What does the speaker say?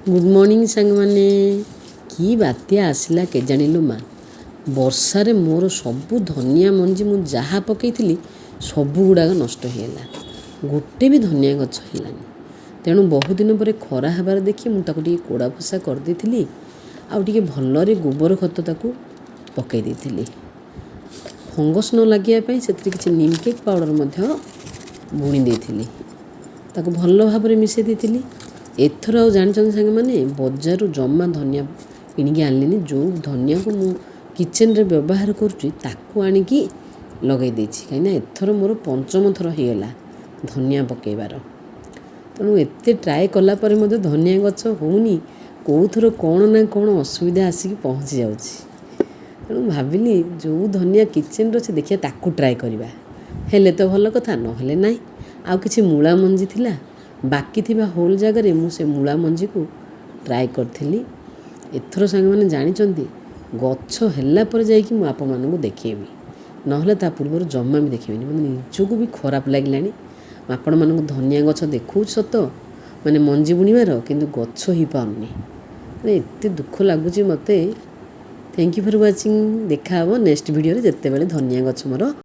Good morning ସାଙ୍ଗମାନେ। କି ବାତ୍ୟା ଆସିଲା କେଜାଣି ଲୋ ମା! ବର୍ଷାରେ ମୋର ସବୁ ଧନିଆ ମଞ୍ଜି ମୁଁ ଯାହା ପକାଇଥିଲି, ସବୁ ଗୁଡ଼ାକ ନଷ୍ଟ ହେଇଗଲା। ଗୋଟେ ବି ଧନିଆ ଗଛ ହେଲାନି। ତେଣୁ ବହୁତ ଦିନ ପରେ ଖରା ହେବାର ଦେଖି ମୁଁ ତାକୁ ଟିକେ କୋଡ଼ା ଫସା କରିଦେଇଥିଲି ଆଉ ଟିକେ ଭଲରେ ଗୋବର ଖତ ତାକୁ ପକାଇ ଦେଇଥିଲି। ଫଙ୍ଗସ୍ ନ ଲାଗିବା ପାଇଁ ସେଥିରେ କିଛି ନିମ୍ କେକ୍ ପାଉଡ଼ର ମଧ୍ୟ ବୁଣି ଦେଇଥିଲି। ତାକୁ ଭଲ ଭାବରେ ମିଶାଇ ଦେଇଥିଲି। ଏଥର ଆଉ ଜାଣିଛନ୍ତି ସାଙ୍ଗମାନେ, ବଜାରରୁ ଜମା ଧନିଆ କିଣିକି ଆଣିଲିନି। ଯେଉଁ ଧନିଆକୁ ମୁଁ କିଚେନରେ ବ୍ୟବହାର କରୁଛି, ତାକୁ ଆଣିକି ଲଗାଇ ଦେଇଛି। କାହିଁକିନା ଏଥର ମୋର ପଞ୍ଚମ ଥର ହେଇଗଲା ଧନିଆ ପକାଇବାର। ତେଣୁ ଏତେ ଟ୍ରାଏ କଲା ପରେ ମଧ୍ୟ ଧନିଆ ଗଛ ହେଉନି। କେଉଁଥର କ'ଣ ନା କ'ଣ ଅସୁବିଧା ଆସିକି ପହଞ୍ଚି ଯାଉଛି। ତେଣୁ ଭାବିଲି, ଯେଉଁ ଧନିଆ କିଚେନରେ ଅଛି, ଦେଖିବା ତାକୁ ଟ୍ରାଏ କରିବା। ହେଲେ ତ ଭଲ କଥା, ନହେଲେ ନାହିଁ। ଆଉ କିଛି ମୂଳା ମଞ୍ଜି ଥିଲା ବାକି ଥିବା ହୋଲ୍ ଜାଗାରେ, ମୁଁ ସେ ମୂଳା ମଞ୍ଜିକୁ ଟ୍ରାଏ କରିଥିଲି। ଏଥର ସାଙ୍ଗମାନେ ଜାଣିଛନ୍ତି, ଗଛ ହେଲା ପରେ ଯାଇକି ମୁଁ ଆପଣମାନଙ୍କୁ ଦେଖେଇବି, ନହେଲେ ତା ପୂର୍ବରୁ ଜମା ବି ଦେଖେଇବିନି। ମାନେ ନିଜକୁ ବି ଖରାପ ଲାଗିଲାଣି। ଆପଣମାନଙ୍କୁ ଧନିଆ ଗଛ ଦେଖାଉଛି ସତ, ମାନେ ମଞ୍ଜି ବୁଣିବାର, କିନ୍ତୁ ଗଛ ହେଇପାରୁନି। ମାନେ ଏତେ ଦୁଃଖ ଲାଗୁଛି ମୋତେ। Thank you for watching. ଦେଖା ହେବ ନେକ୍ସଟ ଭିଡ଼ିଓରେ, ଯେତେବେଳେ ଧନିଆ ଗଛ ମୋର